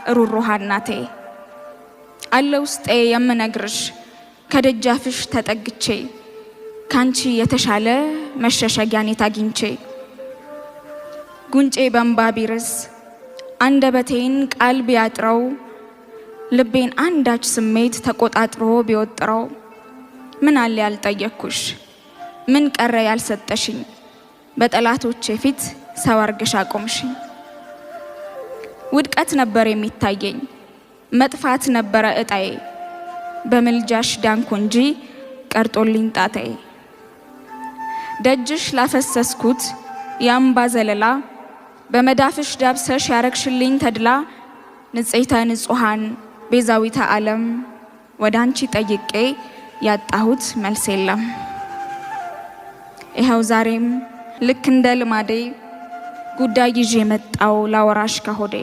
ሩሩሃ እናቴ፣ አለ ውስጤ የምነግርሽ ከደጃፍሽ ተጠግቼ፣ ካንቺ የተሻለ መሸሸጊያን የት አግኝቼ? ጉንጬ በእንባ ቢርስ፣ አንደበቴን ቃል ቢያጥረው፣ ልቤን አንዳች ስሜት ተቆጣጥሮ ቢወጥረው፣ ምን አለ ያልጠየቅኩሽ? ምን ቀረ ያልሰጠሽኝ? በጠላቶቼ ፊት ሰው አርገሽ አቆምሽኝ። ውድቀት ነበር የሚታየኝ፣ መጥፋት ነበረ እጣዬ፣ በምልጃሽ ዳንኩ እንጂ ቀርጦልኝ ጣታዬ። ደጅሽ ላፈሰስኩት የአምባ ዘለላ፣ በመዳፍሽ ዳብሰሽ ያረግሽልኝ ተድላ፣ ንጽሕተ ንጹሐን ቤዛዊተ ዓለም፣ ወደ አንቺ ጠይቄ ያጣሁት መልስ የለም። ይኸው ዛሬም ልክ እንደ ልማዴ ጉዳይ ይዤ መጣው ላወራሽ ከሆዴ።